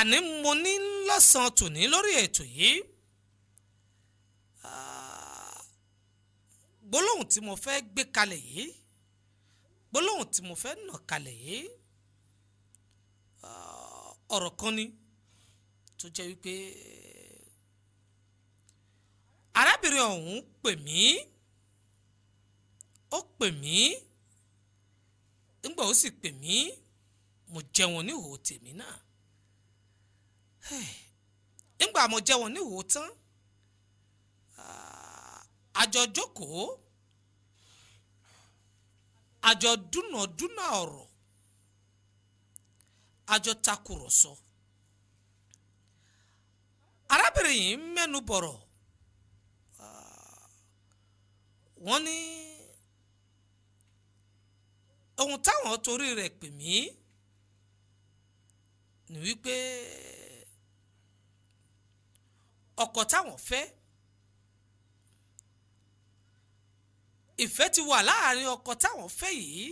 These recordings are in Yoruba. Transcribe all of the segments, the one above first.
Àní mo ní lọ́sàn-án tòní lórí ètò yìí, gbólóhùn tí mo fẹ́ gbé kalẹ̀ yìí, gbólóhùn tí mo fẹ́ nà kalẹ̀ yìí, ọ̀rọ̀ kan ni tó jẹ́ wípé arábìnrin ọ̀hún pè mí, ó pè mí, ńgbà ó sì pè mí, mo jẹ́ wọn níhòó tèmi náà. Ńgbà mo jẹ́ wọn níhòó tán, àjọ jókòó, àjọ dúnàdúnà ọ̀rọ̀, àjọ takùrọ̀sọ. Arábìnrin yìí mẹ́nu bọ̀rọ̀, wọ́n ní ohun táwọn torí rẹ̀ pè mí ní wípé ọkọ táwọn fẹ́, ìfẹ́ ti wà láàrin ọkọ táwọn fẹ́ yìí,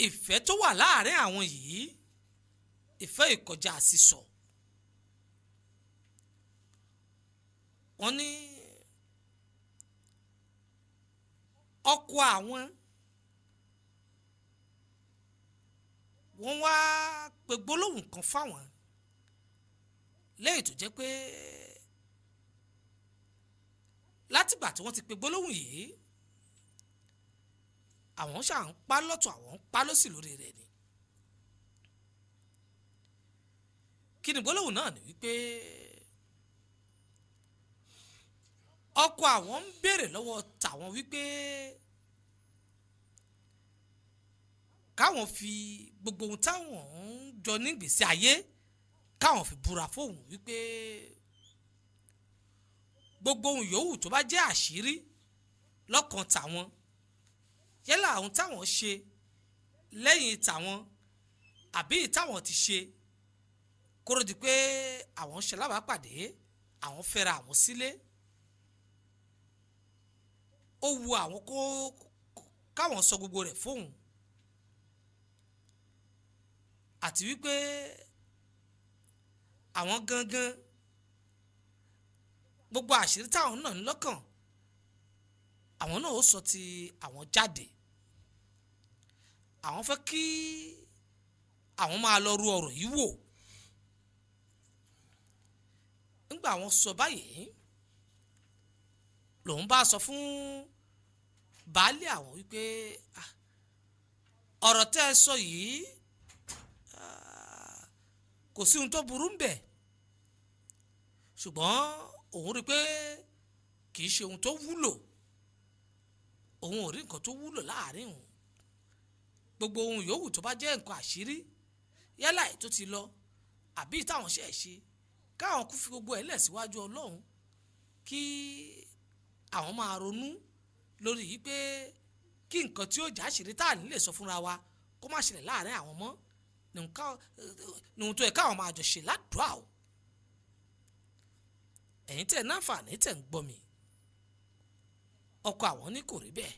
ìfẹ́ tó wà láàrin àwọn yìí, ìfẹ́ ìkọjá sísọ. Wọ́n ní ọkọ àwọn, wọ́n wá pe gbólóhùn kan fáwọn lẹ́yìn tó jẹ́ pé látìgbà tí wọ́n ti pe gbólóhùn yìí, àwọn ṣà ń pa lọ́tọ̀, àwọn ń pa lọ́sì lórí rẹ̀ ni. Kí ni gbólóhùn náà? Ni wípé ọkọ àwọn ń béèrè lọ́wọ́ tàwọn wípé káwọn fi gbogbo ohun táwọn ń jọ nígbèsí ayé, káwọn fi búra fóun wípé gbogbo ohun yòówù tó bá jẹ́ àṣírí lọ́kàn tàwọn, yálà ohun táwọn ṣe lẹ́yìn tàwọn àbí táwọn ti ṣe kóró di pé àwọn ṣe lábàápàdé, àwọn fẹ́ra àwọn sílé, ó wu àwọn kó káwọn sọ gbogbo rẹ̀ fóun, àti wípé àwọn gangan gbogbo àṣírí táwọn náà ń lọ́kàn, àwọn náà ó sọ ti àwọn jáde. Àwọn fẹ́ kí àwọn máa lọ ru ọ̀rọ̀ yìí wò. Nígbà àwọn sọ báyìí, lòun bá sọ fún baálé àwọn wípé ọ̀rọ̀ tẹ́ ẹ sọ yìí kò sí ohun tó burú ń bẹ̀, ṣùgbọ́n òun rí i pé kì í ṣe ohun tó wúlò, òun ò rí nǹkan tó wúlò láàrin òun. Gbogbo ohun yòówù tó bá jẹ́ nǹkan àṣírí, yálà èyí tó ti lọ àbí táwọn ṣe é ṣe, káwọn kú fi gbogbo ẹ̀ lẹ̀ síwájú Ọlọ́run, kí àwọn máa ronú lórí yìí pé kí nǹkan tí ó jà àṣírí tá à ní lè sọ fúnra wa kó má ṣẹlẹ̀ láàrin àwọn mọ́, ní ohun tó yẹ káwọn máa jọ ṣe ládùúà o. Ẹ̀yin tẹ̀ náfààní tẹ̀ ń gbọ́ mi, ọkọ àwọn ní kò rí bẹ́ẹ̀.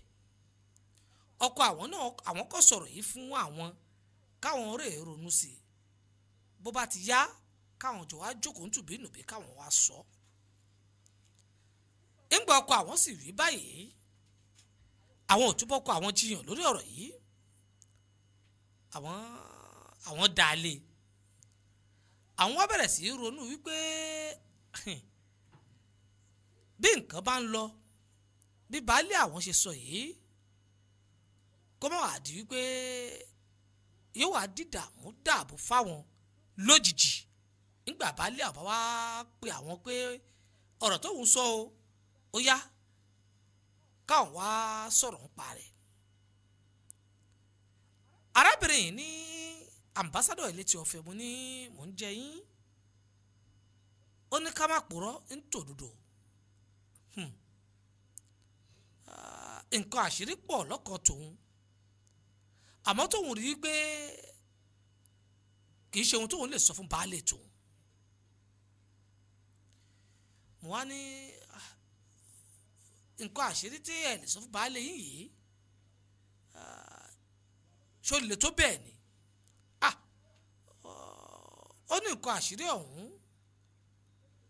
Ọkọ àwọn náà, àwọn kò sọ̀rọ̀ yìí fún àwọn káwọn rè é ronú sí i, bó bá ti yá káwọn jọ wá jókòó ntùbínùbí káwọn wá sọ. Ńgbà ọkọ àwọn sì wí báyìí, àwọn ò túbọ̀ kọ àwọn jiyàn lórí ọ̀rọ̀ yìí, àwọn dàlẹ́, àwọn wá bẹ̀rẹ̀ sí í ronú wípé bí nǹkan bá ń lọ bí baálé àwọn ṣe sọ yìí, kó má wàá di wípé yóò wá dídààmú dààbò fáwọn lójijì nígbà baálé àwọn wá pe àwọn pé ọ̀rọ̀ tóun sọ o, ó yá káwọn wá sọ̀rọ̀ ń pa rẹ̀. Arábìnrin yìí ní ambassadọ ilé tí ọ̀fẹ́, mo ní mò ń jẹ yín, ó ní ká má purọ́ ń tòdodo, nǹkan àṣírí pọ̀ lọ́kàn tòun, àmọ́ tóun rí i pé kì í ṣe ohun tóun lè sọ fún baálé tòun. Mo wá ní nǹkan àṣírí tí ẹ lè sọ fún baálé yín yìí, ṣó lè tó bẹ́ẹ̀ ni? Ó ní nǹkan àṣírí ọ̀hún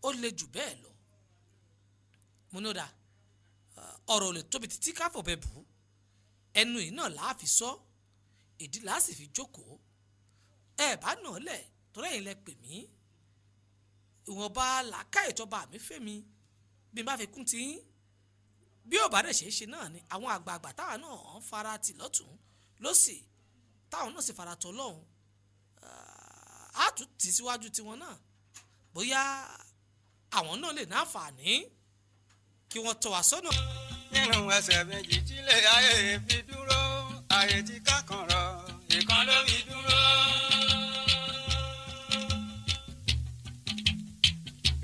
ó le jù bẹ́ẹ̀ lọ. Mo ní ó dáa, ọ̀rọ̀ ò lè tóbi títí káfọ̀ bẹ́ẹ̀ bù, ẹnu yìí náà làá fi sọ, ìdí làá sì fi jókòó. Ẹ bá nà ọ́ lẹ̀ torí ẹ̀yin lẹ pè mí, ìwọ̀nba làákàyè tọba mi fẹ́ mi bí n bá fi kún ti yín, bí ò bá dẹ̀ ṣe é ṣe náà ni àwọn àgbààgbà táwọn náà ń fara tì lọ́tún lọ́sì, táwọn náà sì fara tọ́ lọ́hùn, á tún tì síwájú tiwọn náà, bóyá àwọn náà lè náfààní kí wọ́n tọ́ wa sọ́nà. Nínú ẹsẹ̀ méjì tílé ayé fi dúró, ayé tí kákan rọ, ìkan ló fi dúró.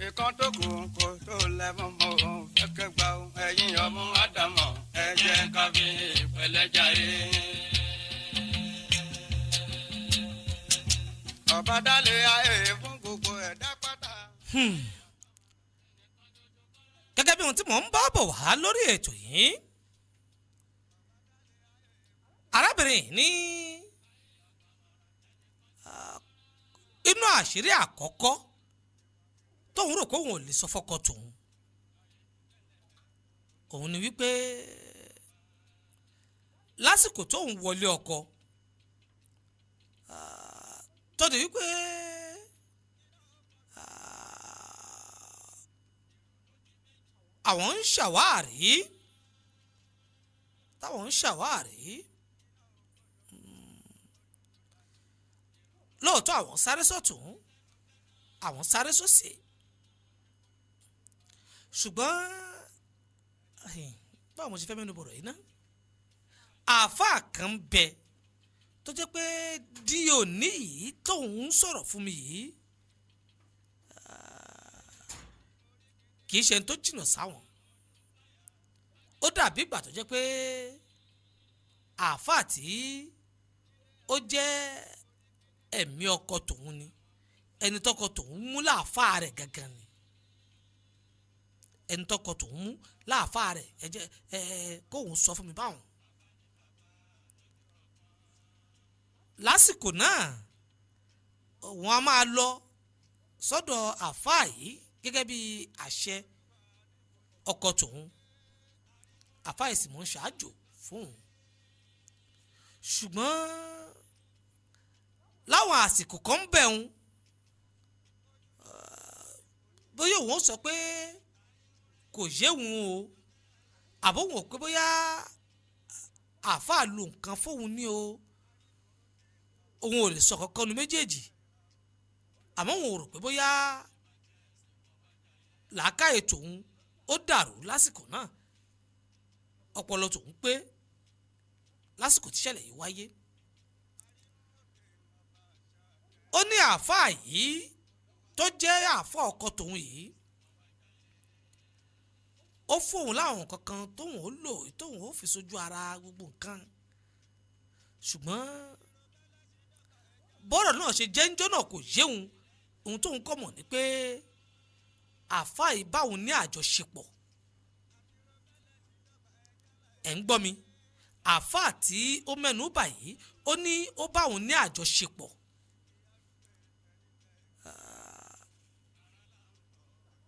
Ìkan tó kù kò tó lẹ́mọ̀ mọ́ òun fẹ́ kẹgbà ẹ̀yìn ọmọ Ádámọ̀ ẹ jẹ́ ká fi ìpẹ̀lẹ́ jayé. Ọba dálé ayé fún gbogbo ẹ̀dá pátá. Gẹ́gẹ́ bí ohun tí mò ń bá bọ̀ wá lórí ètò yìí, arábìnrin ní inú àṣírí àkọ́kọ́ tóun rò kóun ò lè sọ fọ́kọ tòun, òun ni wípé lásìkò tóun wọlé ọkọ tó di wípé àwọn ń ṣàwárí, táwọn ń ṣàwárí, lóòótọ́ àwọn sáré sọ́tún, àwọn sáré sósì, ṣùgbọ́n báwo mo ṣe fẹ́ mẹ́nu bọ̀rọ̀ yìí ná, àáfàá kan bẹ tó jẹ́ pé di òní yìí tóun ń sọ̀rọ̀ fún mi yìí, kì í ṣe ẹni tó jìnnà sáwọn. Ó dàbí ìgbà tó jẹ́ pé àáfàá tí ó jẹ́ ẹ̀mí ọkọ tòun ni, ẹni tọkọ tòun mú láàfáà rẹ̀ gangan ni, ẹni tọkọ tòun mú láàfáà rẹ̀, ẹ jẹ́ ẹ kóun sọ fún mi báwọn. Lásìkò náà wọn a máa lọ sọ́dọ̀ àáfàá yìí gẹ́gẹ́ bí àṣẹ ọkọ tòun, àáfàá yìí sì mọ̀ ń ṣáájò fún un. Ṣùgbọ́n láwọn àsìkò kan ń bẹ̀ ń, bóyá òun ó sọ pé kò yé òun o, àbó òun ò pé bóyá àáfàá lu nǹkan fóun ní o, òun ò lè sọ kankan nu méjèèjì, àmọ́ òun ò rò pé bóyá làákàyè tòun ó dàrú lásìkò náà, ọpọlọ tòun pé lásìkò tíṣẹ̀lẹ̀ yìí wáyé. Ó ní àáfàá yìí tó jẹ́ àáfàá ọkọ tòun yìí, ó fóun láwọn kankan tóun ó lò, tóun ó fi sójú ara gbogbo nǹkan, ṣùgbọ́n bọ́rọ̀ náà ṣe jẹ́ ńjọ́ náà kò yéhun. Ohun tóun kọ́ mọ̀ ni pé àáfàá yìí báwọn ní àjọṣepọ̀. Ẹ̀ ń gbọ́ mi, àáfàá tí ó mẹ́nu bà yìí ó ní ó báwọn ní àjọṣepọ̀.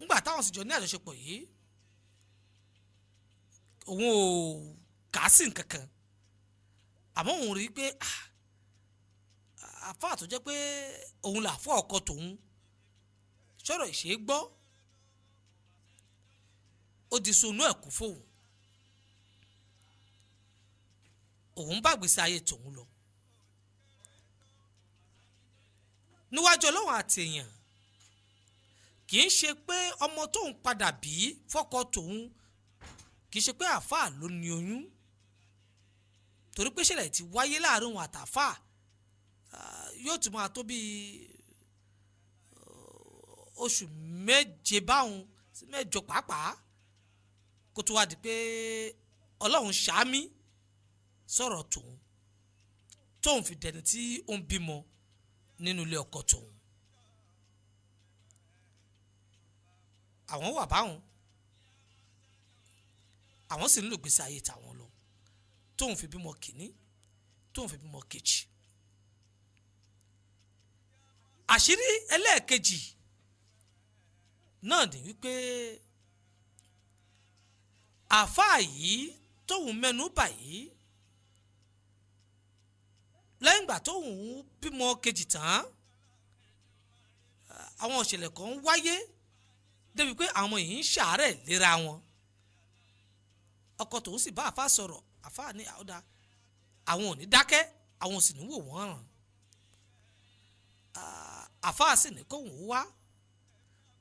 Ńgbà táwọn sì jọ ní àjọṣepọ̀ yìí, òun ò kà á sí nǹkan kan, àmọ́ òun rí i pé àáfàá tó jẹ́ pé òun làáfàá ọkọ tòun sọ̀rọ̀ ìṣe gbọ́, ó di sunú ẹ̀kú fóun, òun bá gbèsè ayé tòun lọ. Níwájú Ọlọ́run àti èèyàn, kì í ṣe pé ọmọ tóun padà bí fọ́kọ tòun, kì í ṣe pé àáfàá ló ní oyún, torí pé ìṣẹ̀lẹ̀ tí wáyé láàrin òun àtàfáà yóò tún máa tó bíi oṣù méje báwọn sí mẹ́jọ pàápàá, kó tó wá di pé Ọlọ́run ṣàmì sọ̀rọ̀ tòun, tóun fi dẹni tí ó ń bímọ nínú ilé ọkọ tòun. Àwọn wà báwọn, àwọn sì ń lò gbèsè ayé tàwọn lọ, tóun fi bímọ kìíní, tóun fi bímọ kejì. Àṣírí ẹlẹ́ẹ̀kejì náà ni wípé àáfàá yìí tóun mẹ́nu bà yìí lẹ́yìn ìgbà tóun bímọ kejì tán, àwọn ìṣẹ̀lẹ̀ kan ń wáyé débi pé àwọn yìí ń ṣàárẹ̀ léra wọn. Ọkọ tòun sì bá àáfàá sọ̀rọ̀, àáfàá ní àwòdà àwọn ò ní dákẹ́, àwọn ò sì ní wò wọ́n ràn. Àáfàá sì ní kóun wá,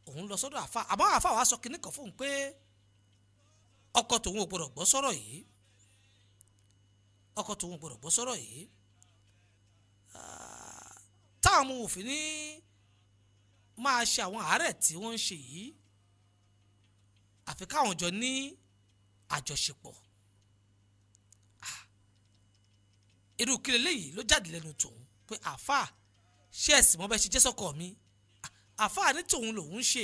òun lọ sọ́dọ̀ àáfàá, àmọ́ àáfàá wa sọ kinní kan fóun pé ọkọ tòun ò gbọdọ̀ gbọ́ sọ̀rọ̀ yìí, ọkọ tòun ò gbọdọ̀ gbọ́ sọ̀rọ̀ yìí, táwọn ọmọ òfin ní máa ṣe àwọn àárẹ̀ tí wọ́n ń ṣe yìí, àfi káwọn jọ ní àjọṣepọ̀. Irú kí leléyìí ló jáde lẹ́nu tòun pé àáfàá ṣé ẹ̀sìn mọ́ bẹ́ẹ̀ ṣe jẹ́ sọ́kọ mi? Àáfàá ní tòun lòun ń ṣe,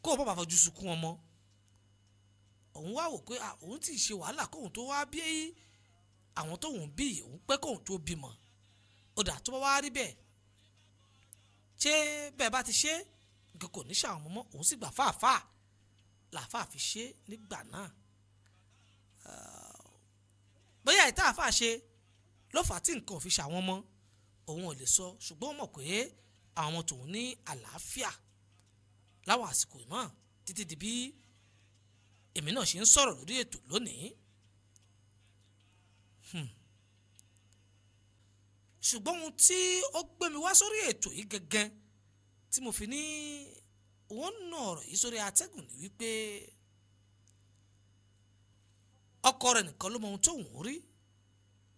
kó o bá bàa fojú sunkún ọmọ. Òun wá wò pé òun ti ṣe wàhálà kóun tó wá bí àwọn tóun bí, òun pẹ́ kóun tó bímọ. Ó dà, tó bá wá rí bẹ́ẹ̀, ṣé bẹ́ẹ̀ bá ti ṣe nǹkan kò ní ṣàwọn ọmọ? Òun sì gbà fáàfáà làáfàá fi ṣe nígbà náà. Bóyá ìta àáfàá ṣe ló fà á tí nǹkan ò fi ṣàwọn ọmọ, òun ò lè sọ, ṣùgbọ́n ó mọ̀ pé àwọn tòun ní àlàáfíà láwọn àsìkò náà títí di bí èmi náà ṣe ń sọ̀rọ̀ lórí ètò lónìí. Ṣùgbọ́n ohun tí ó gbé mi wá sórí ètò yìí gangan tí mo fi ní wọ́n nà ọ̀rọ̀ yìí sórí atẹ́gùn ni wípé ọkọ rẹ̀ nìkan ló mọ ohun tóun rí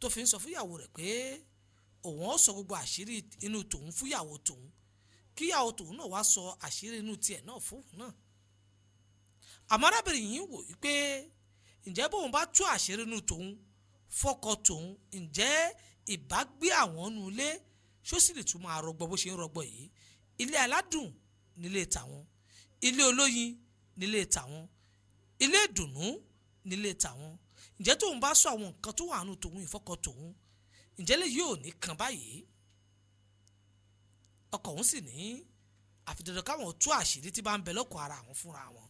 tó fi ń sọ fúnyàwó rẹ̀ pé òun ó sọ gbogbo àṣírí inú tòun fúnyàwó tòun, kíyàwó tòun náà wá sọ àṣírí inú tiẹ̀ náà fóun náà. Àmọ́ arábìnrin yìí wò wípé ǹjẹ́ bóun bá tú àṣírí inú tòun fọ́kọ tòun, ǹjẹ́ ìbágbé àwọn nu ilé ṣó sì lè tún máa rọgbọ bó ṣe ń rọgbọ yìí? Ilé aládùn nílé tàwọn, ilé olóyin nílé tàwọn, ilé ìdùnnú nílé tàwọn. Ǹjẹ́ tóun bá sọ àwọn nǹkan tó wà nù tòun ìfọ́kọ tòun, ǹjẹ́ lè yóò ní kan báyìí? Ọkọ òun sì ní àfi dandan káwọn tú àṣírí tí bá ń bẹ lọ́kàn ara àwọn fúnra wọn.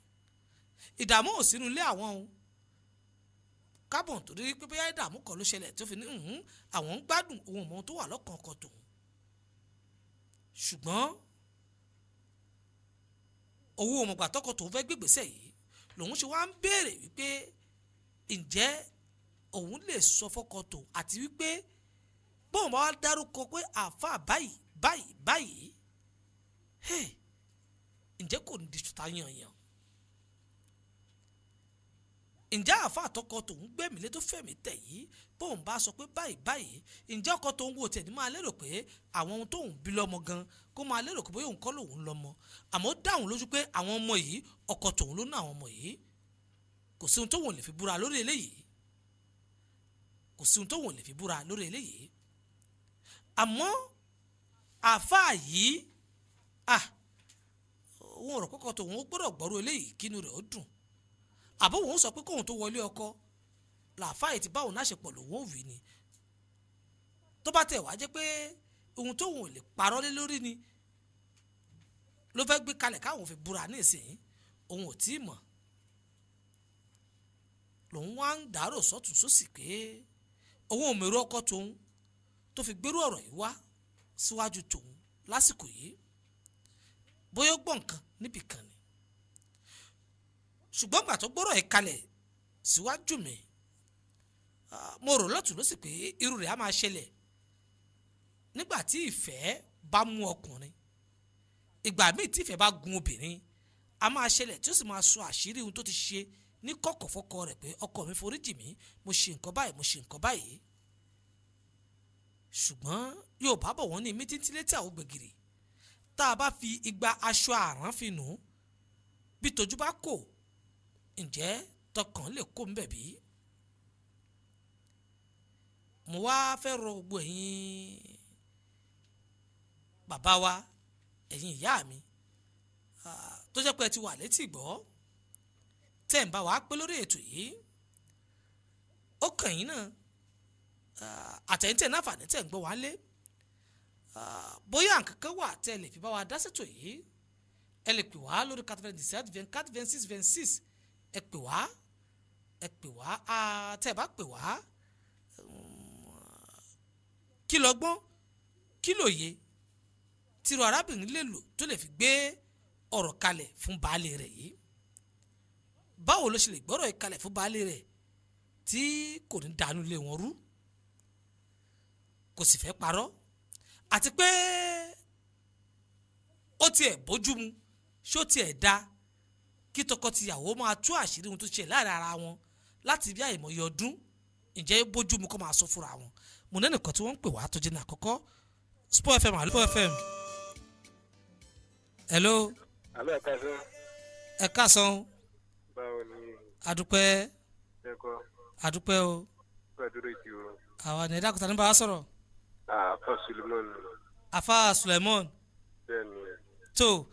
Ìdààmú ò sínú ilé àwọn o, kábọ̀n torí pé bóyá ìdààmú kan ló ṣẹlẹ̀ tó fi ní àwọn ń gbádùn ohun ọmọ tó wà lọ́kàn ọkọ tòun. Ṣùgbọ́n owó ọmọgbà tọkọ tòun fẹ́ gbégbèsè yìí lòun ṣe wá ń béèrè wípé ǹjẹ́ òun lè sọ fọ́kọ tòun, àti wípé bóun bá wá dárúkọ pé àáfàá báyìí báyìí báyìí, ǹjẹ́ kò ní di ṣùtá yànyàn? Ǹjẹ́ àáfàá tọkọ tòun gbẹ̀mí lé tó fẹ̀mí tẹ̀ yìí, bóun bá sọ pé báyìí báyìí, ǹjẹ́ ọkọ tóun wò tẹ̀ ní máa lérò pé àwọn ohun tóun bí lọ́mọ gan kó máa lérò pé bóyá òun kọ́ lòun lọ́mọ? Àmọ́ ó dáhùn lójú pé àwọn ọmọ yìí ọkọ tòun ló ná àwọn ọmọ yìí. Kò sí ohun tóun lè fi búra lórí eléyìí, kò sí ohun tóun lè fi búra lórí eléyìí. Àmọ́ àáfàá yìí òun ọ̀rọ̀ kọ́kọ́ tòun ó gbọ́dọ̀ gbọ́rú eléyìí kínú rẹ̀ ó dùn. Àbó òun sọ pé kóun tó wọlé ọkọ làáfàá yìí ti bá òun láṣepọ̀ lòun ò wí ni. Tó bá tẹ̀ wá jẹ́ pé ohun tóun ò lè parọ́ lé lórí ni ló fẹ́ gbé kalẹ̀ káwọn fi búra ní ìsìn, òun ò tí ì mọ̀. Lòun wá ń dàrò sọ́tún sósì pé òun ò mèrò ọkọ tòun tó fi gbérú ọ̀rọ̀ yìí wá síwájú tòun lásìkò yìí, bóyá ó gbọ́ nǹkan níbì kan ni. Ṣùgbọ́n gbà tó gbọ́rọ̀ yìí kalẹ̀ síwájú mi, mo rò lọ́tún lósì pé irú rẹ̀ á máa ṣẹlẹ̀ nígbà tí ìfẹ́ bá mú ọkùnrin. Ìgbà míì tí ìfẹ́ bá gun obìnrin á máa ṣẹlẹ̀ tí ó sì máa sọ àṣírí ohun tó ti ṣe ní kọ̀kọ̀ fọ́kọ rẹ̀ pé ọkọ mi foríjì mi, mo ṣe nǹkan báyìí, mo ṣe nǹkan báyìí. Ṣùgbọ́n Yorùbá bọ̀ wọ́n ní mítí létí àwọn gbẹ̀gìrì, tá a bá fi igba aṣọ àrán fi nù bí tójú bá kò, ǹjẹ́ tọkàn lè kó ńbẹ̀ bí? Mo wá fẹ́ rọ gbogbo ẹ̀yin bàbá wa, ẹ̀yin ìyá mi tó jẹ́ pé ẹ ti wà létí ìgbọ́ tẹ́ ń bá wa pé lórí ètò yìí, ó kàn yín náà àtẹ̀yìntẹ̀ náà fàní tẹ̀ ń gbọ́ wá lé. Bóyá nǹkan kan wà tẹ́ ẹ lè fi bá wa dá sètò yìí, ẹ lè pè wá lórí 97 24 26 26. Ẹ pè wá, ẹ pè wá. Tẹ́ ẹ bá pè wá, kí lọ́gbọ́n, kí lòye tìrò arábìnrin lè lò tó lè fi gbé ọ̀rọ̀ kalẹ̀ fún baálé rẹ̀ yìí? Báwo ló ṣe lè gbọ́rọ̀ yìí kalẹ̀ fún baálé rẹ̀ tí kò ní dànù lé wọn rú, kò sì fẹ́ parọ́, àti pé ó tiẹ̀ bójú mu, ṣó tiẹ̀ da kí tọkọtìyàwó máa tú àṣírí ohun tó ṣe láàrin ara wọn láti bí àìmọye ọdún? Ǹjẹ́ bójú mu kó máa sọ fúnra wọn? Mo ní ẹnìkan tí wọ́n ń pè wá tó jẹ́ ní àkọ́kọ́. Sport FM, àlọ́ Sport FM. Hello. Àlọ́, ẹ̀ka sán. Ẹ káàsán. Báwo ni? Àdúpẹ́. Ẹ̀kọ́. Àdúpẹ́ o. Gbàdúrà ìtì o. Àwa ní ẹ̀dá kùtà ní bá a sọ̀rọ̀. Àfa Sulemon. Afa Sulemon. Bẹ́ẹ̀ni. Tó,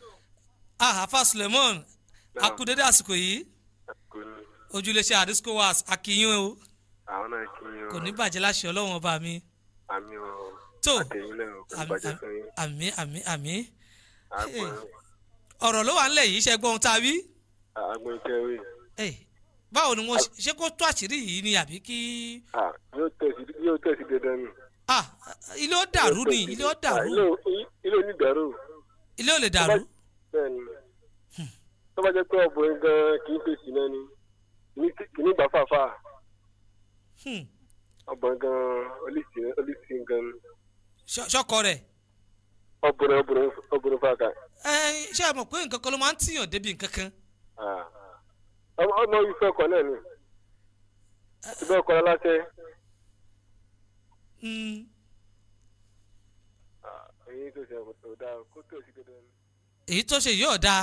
Afa Sulemon, akudede àsìkò yìí. Àsìkò ni. Ojúlẹ̀ṣẹ̀ Àdìsíkò was akínyìn o. Àwọn náà kí yín o. Kò ní bàjẹ́ láṣẹ Ọlọ́run ọba mi. Àmín o. Tó. Àtẹ̀yìn náà kò ní bàjẹ́ fún yín. Àmín, àmín, àmín. Àgbọn. Ọ̀rọ̀ ló wà ńlẹ̀ yìí, ṣe gbọ́ ohun tá a wí. Àgbọn kẹwì. Báwo ni wọ́n ṣe kó tó àṣírí yìí ni àbí kí? Yóò tẹ̀sí dandan ni. Ilé ó dàrú ni, ilé ó dàrú. Ilé ò ní dàrú. Ilé ò lè dàrú. Bẹ́ẹ̀ni, tó bá jẹ́ pé ọ̀bùnrin gan-an kì í fèsì náà ni kì í gbà fàáfà. Ọ̀bùnrin gan-an olùsí gan-an. Ṣọkọ rẹ̀. Ọ̀bùnrin fàákà. Ẹ ṣé ẹ mọ̀ pé nǹkan kan ló máa ń tìyàn débi nǹkan kan. Ọmọ ìfẹ́ ọkọ náà ni ìfẹ́ ọkọ láṣẹ. Èyí tó ṣe kò dáa, kó tó sí dandan. Èyí tó ṣe yóò dáa.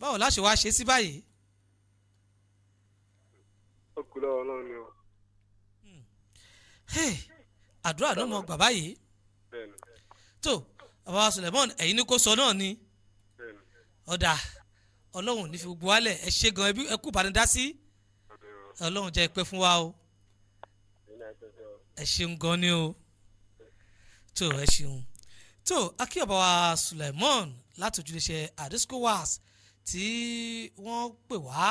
Báwo la ṣe wá ṣe sí báyìí? Ó kú lọ́wọ́ náà ni o. Àdúrà ló mọ gbà báyìí. Tó, bàbá Sulemon, ẹ̀yin ni kò sọ náà ni. Ọ̀dà, Ọlọ́run ní fi gbogbo wálẹ̀. Ẹ ṣe gan, ẹ kú ìbánidá sí. Ọlọ́run jẹ́ ìpẹ́ fún wa o. Ẹ ṣeun gan ni o. Tó, ẹ ṣeun. Tó, akíyọ̀bá wa Sulemon láti ojúlẹ̀ṣẹ̀ Àdìsíkò was tí wọ́n pè wá,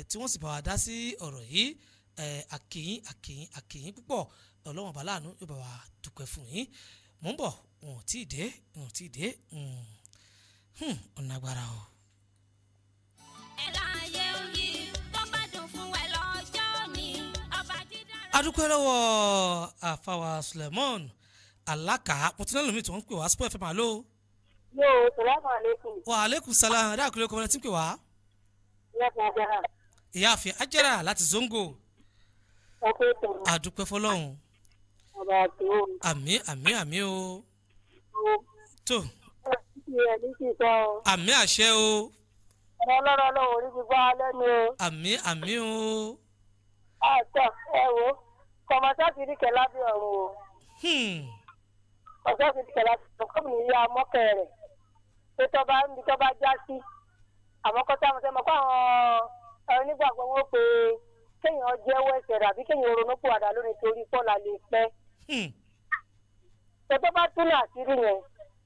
tí wọ́n sì bá wa dá sí ọ̀rọ̀ yìí. Àkìyín, àkìyín, àkìyín púpọ̀. Ọlọ́run ọba láàánú yóò bá wa dúpẹ́ fún yín. Mò ń bọ̀, wọn ò tí ì dé, wọn ò tí ì dé. Ọ̀nà agbára o. Adúpẹ́ lọ́wọ́ àfàwà Sulemon Alaka. Mo ti náà lómi tí wọ́n ń pè wá. Sport FM, àlọ́. Yóò, salamu aleykum. Wa aleykum salam. Ẹ̀dá àkùrẹ́ kọ́mọ́lẹ́ tí ń pè wá. Ìyáàfin Ajara. Ìyáàfin Ajara láti Zongo. Ọkọ ètò. Adúpẹ́ fọlọ́run. Ọba àti o. Àmín, àmín, àmín o. Tó. Àmín, àṣẹ o. Ọ̀rọ̀ ọlọ́rọ̀ ọlọ́run orí ti gbọ́ lẹ́nu o. Àmín, àmín o. Àtọ̀, ẹ wo, kọ̀mọ̀sáfì ní kẹlá bí ọ̀run o. Kọ̀mọ̀sáfì ní kẹlá bí ọ̀run, kọ́mù ní yá mọ́kẹ́ rẹ̀. Pé tọ́ba ń bi tọ́ba já sí. Àmọ́ kọ́tà mọ̀ kọ́ àwọn onígbàgbọ́ wọn pé kéèyàn jẹ́wọ́ ẹ̀ṣẹ̀ rẹ̀ àbí kéèyàn ronú pìwàdà lónìí torí kọ́là lè pẹ́. Tọ́tọ́ bá túnú àṣírí yẹn,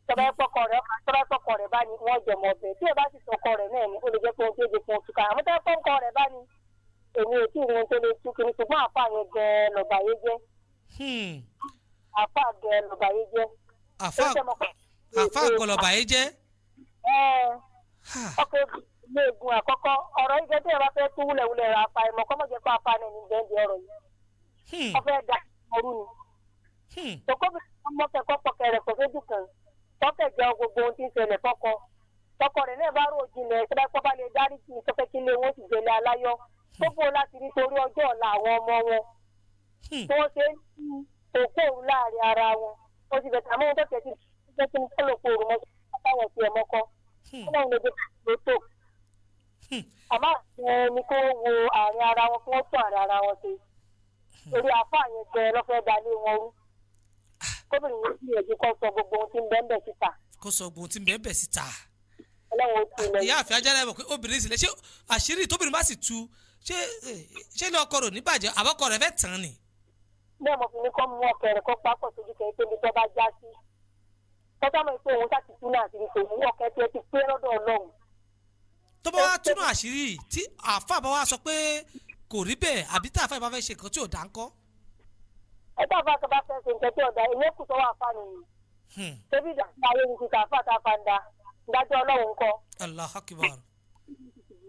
tọ́ba ẹ̀pọ̀kọ rẹ̀ bá ní wọ́n jọmọ ọbẹ̀. Tí ẹ bá sì sọkọ rẹ̀ náà ni ó lè jẹ́ pé ohun tó lè fún òtúkà. Àmọ́ tọ́ba ẹ̀pọ̀kọ rẹ̀ bá ní èmi ò tí ì rí ohun tó lè tú kiri, ṣùgbọ́n àfa yẹn gan-an lọ́ba yé jẹ́. Àfa gan-an lọ́ba yé jẹ́. Àfa gọlọ́ba yé jẹ́. Ọkọ̀ egun àkọ́kọ́ ọ̀rọ̀ yìí gẹ́gẹ́ bá fẹ́ tú wúlẹ̀wúlẹ̀ rà àfa ìmọ̀ kọ́mọ̀jẹ́ pé àfa náà ní gbẹ̀ǹdì ọ̀rọ̀ yìí. Wọ́n fẹ́ da ọrú ni. Tọkọ́bí mọ́kẹ́kọ́ pọ̀kẹ́ rẹ̀ kò sójú kan. Tọ́kẹ̀ jẹ́ gbogbo ohun tí ń ṣẹlẹ̀ fọ́kọ. Tọkọ rẹ̀ náà bá rò jinlẹ̀ ṣẹ́dá pọ́ bá lè dárí kí n sọfẹ́ kí ilé wọn sì jẹlé aláyọ̀. Gbogbo láti rí torí ọjọ́ ọ̀la àwọn ọmọ wọn. Tí wọ́n ṣe ń tú òkú òru láàrin ara wọn. Ó sì bẹ̀tẹ̀ àmọ́ ohun tó tẹ̀ sí ṣe kí n kọ́ lòkú òru mọ́ àtàwọn ti ẹ̀mọ́ kọ́. Ọlọ́run ló dé lótò. Àmọ́ àwọn ẹni kó wo àárín ara wọn kí wọ́n tún àárín ara wọn ṣe. Torí àáfàá yẹn gan lọ́fẹ́ dalé wọn rú. Kóbìnrin yìí gbìyànjú kó sọ gbogbo ohun tí ń bẹ́ẹ̀ bẹ́ẹ̀ síta. Kó sọ gbogbo ohun tí ń bẹ́ẹ̀ bẹ́ẹ̀ síta. Ọlọ́run ó tún lẹ́yìn. Ìyá àfẹ́ Ajára, ẹ̀ mọ̀ pé obìnrin sì lè ṣe àṣírí tóbìnrin bá sì tu, ṣé ilé ọkọ rẹ̀ ò ní bàjẹ́, àbọ̀kọ rẹ̀ fẹ́ tàn ni. Bẹ́ẹ̀ mo fi ní kọ́ mú ọkẹ rẹ̀ kọ́ pápọ̀ sójú kẹ́ pé ibi tó bá já sí. Kọ́sá mọ̀ pé òun sáti tún náà àṣírí tòun ọkẹ tí ẹ ti pé lọ́dọ̀ Ọlọ́run. Tó bá wá túnú àṣírí tí àáfà bá wá sọ pé kò rí bẹ́ẹ̀, àbí tá àáfà bá fẹ́ ṣe nǹkan tí ò dá ńkọ́? Ẹ tá àfa kan bá fẹ́ ṣe nǹkan tí ọ̀dà ìyẹn kù sọ́wọ́ àfa nìyí. Ṣébí ìdájọ́ ayé ni kíkà àfa tá a fa ń da ìdájọ́ Ọlọ́run ńkọ́? Allah akbar.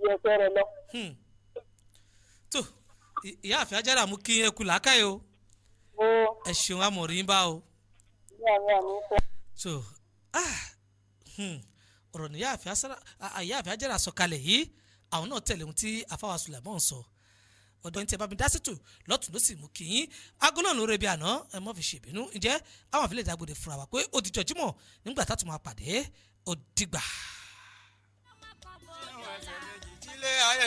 Ìyẹn ẹsẹ̀ rẹ̀ lọ. Tó ìyá àfẹ́ ajára mú kí ẹ kú làákàyè o. Ẹ ṣeun, amọ̀rí ń bá o. So ọ̀rọ̀ ní ìyá àfẹ́ ajára sọ kalẹ̀ yìí, àwọn náà tẹ̀lé ohun tí afáwa Sulaimon sọ. Ọ̀dọ́ ní tí ẹ bá mi dá sètò lọ́tún ló sì mú kí yín aago náà lóore bí àná, ẹ mọ́ fi ṣèbínú. Ǹjẹ́ àwọn àfilẹ̀ ìdágbòde fúnra wa pé ó di jọjímọ̀ nígbà tá a tún máa pàdé, ó dìgbà.